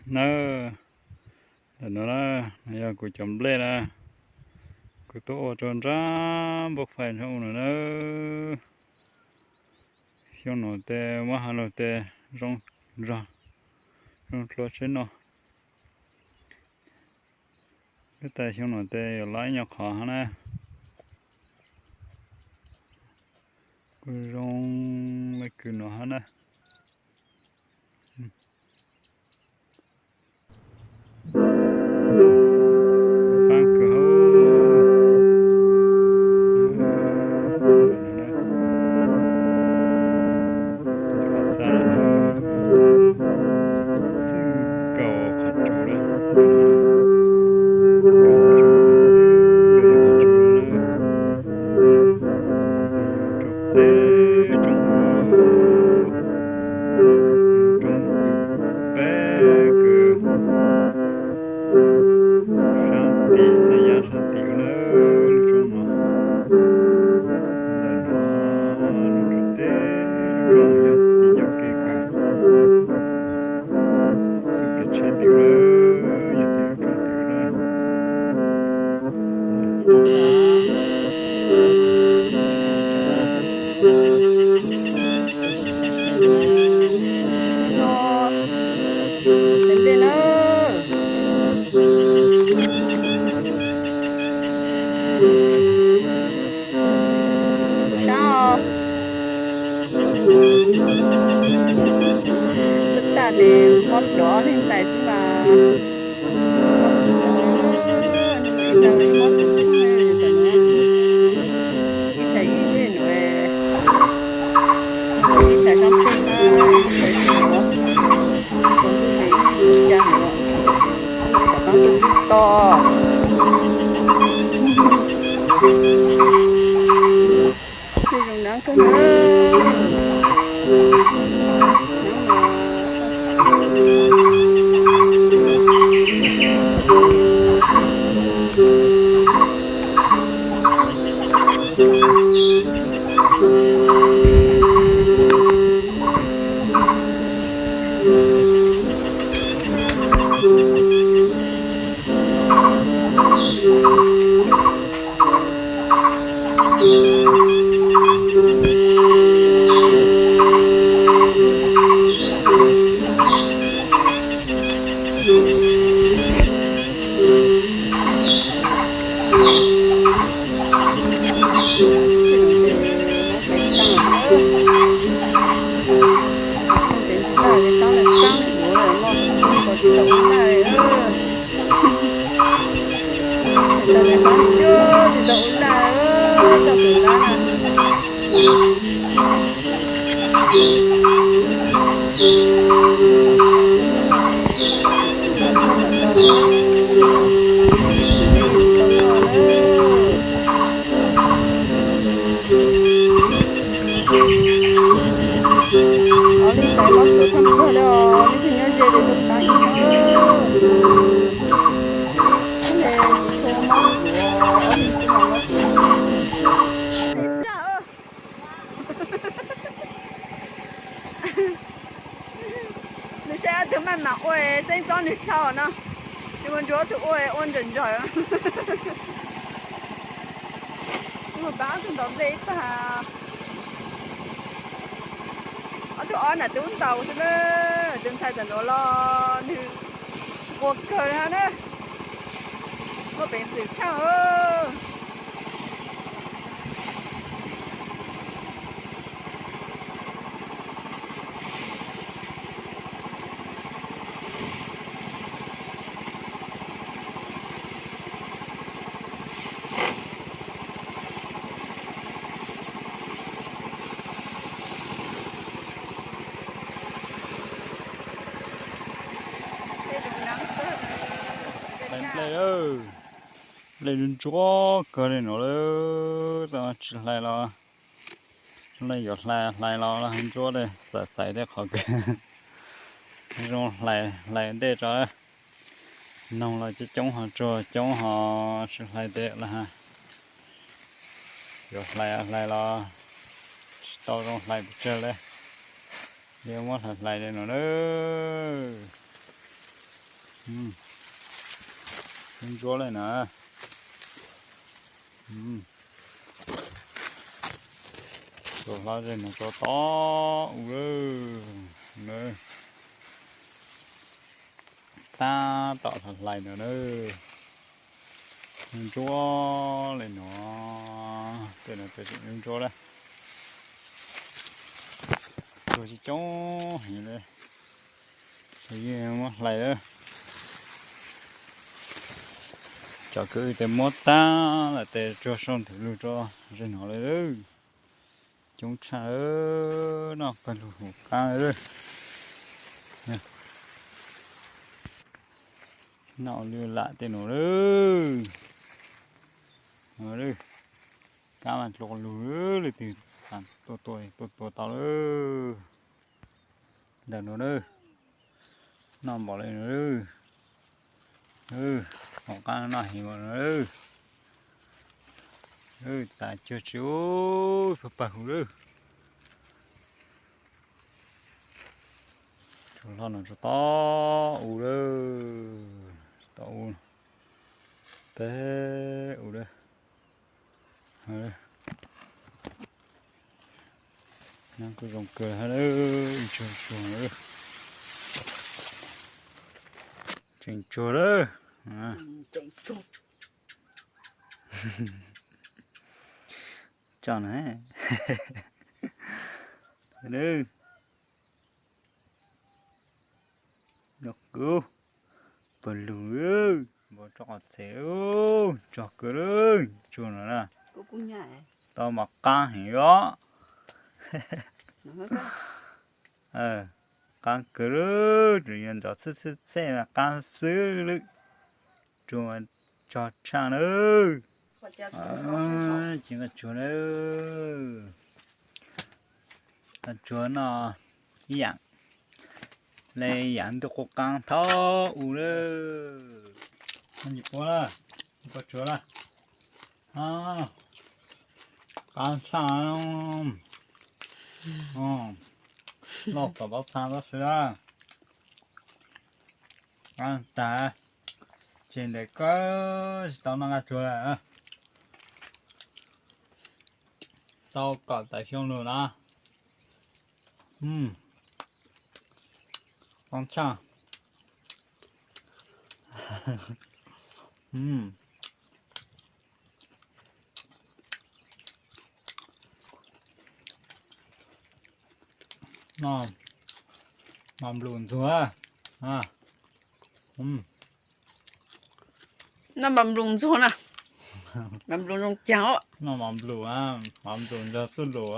Nawb, ntawm no na, no yog kuv cov nplej na, kuv tuaj ua rau nrab npauj fais nrab no na. Xyoo no tes muab hais los tes zoo zog, zoo dlua tsheb no. Peb tas xyoo no tes yuav loj ib nyuag qhov hab na. Kuj zoo le kws no hab na. Faab kawg hauv. Xwb nkaus qhov tsua lawm. Rau teb rau, rau kws peb kws sab tim na, yav sab tim na, lub roob no. Ntawm no, lub roob teb, lub roob no yog tim ncauj ke kws txuj kev tsheb tim lawm, yog tim lub roob tim lawm. Ntawm ntej na. Sab os. Tab tom ne mob plhuav ob leeg ntais xwb mas. Ib tais ib zej nuav, ib tais sab pheej na, ib tais sab nuav, ib tais ib zej nuav, kom paab tub tub to. Zoo nab kawg na. Tes ntsib laj tes taab le taab ua lawm mog, tes tsis tau ua laj le. Tes taab le taab cua tsis tau ua laj, txog tus lab na. Ob leeg tais mob plhuav kawg le os, leej twg nyob ze tes tau tav ib hov. Thiab ne, tsis tshua mob plhuav, ob leeg tsis mob plhuav. Nws saib ob tug maj mam ua xeeb txob nws tshau no, nws ua ntsuag ob tug ua ua ntsawm ntsawm. Mus pab ob tug ntaus nplej ib tag. Ob tug ob nam tub ntaus xwb na, tus ntxhais tam nuav los nws quas kawg na, muaj peev xwm tshaj. Hlais nplej, nplej ntsuab kawg li no lawm, tsis hlais los, zoo le yuav hlais hlais los ntsuab li, xav xaiv tej qhov kawg zoo hlais hlais ntej tso. Noog los coob coob ho tsuag coob ho tsis hlais tes los ha. Yuav hlais hlais los tsis tau zoo hlais pes tsawg li. Li muab hlais hlais li no na. Ntsuab li na. Tus hlob zej no tso to u lawm. Tab tom hlais hlais no na. Ntsuab li no. Tej no tseem ntsuab lawm. Tsuag coob heev li. Tus yeej muab hlais lawm. Cov kwv tes muab tab lawm tes tsuag sau nthwv lug rau zej no lawm. Coob tshaj, noj pawg lug huv qaab lawm. Noj lwj lam tej nuav lawm. Kaab mas dlua lug, leej twg tuaj tua, tuaj tua tau lawm. Ntawm nuav lawm, noj npaum li nuav lawm. Huv qaab noj heev npaum nuav lawm. Txav cuag tsi, pawg pawg huv lawm. Tsuag hlob no tso to u lawm, to u, peb u lawm. Nyob kuj zoo kawg hab, tsuag tsuag lawm. Tseem tsuag lawm. Tso na. Nyob kawg, pawg lug, npau roj qhov txhia, tsuag kawg lawm, tsuag no na. Tau mas qaab heev os. Qaab kawg lawm, tsuas yog nrov txhij txhij txhij mas qaab xwb lawm. Tsuag mas tsog tshaj nawb. Tsis nqa tsuag nawb. Nqa tsuag noj ib yaam le yaam ntuj qub qaab thaum u lawm. Nqa tsuag lawm. Qaab tshaj. Loj kom paub txha tab sis qaab tag, tseg ntev kawg tsis tau noj nqaij tsuag lawm. Tau kom tawm xyoo lug na. Qaab tshaj. Noj mas nplum ntxuag. Noj mas nplum ntxuag na. Mas nplum zoo caag os. Noj mas nplum, mas nplum ntxuag txuj lug.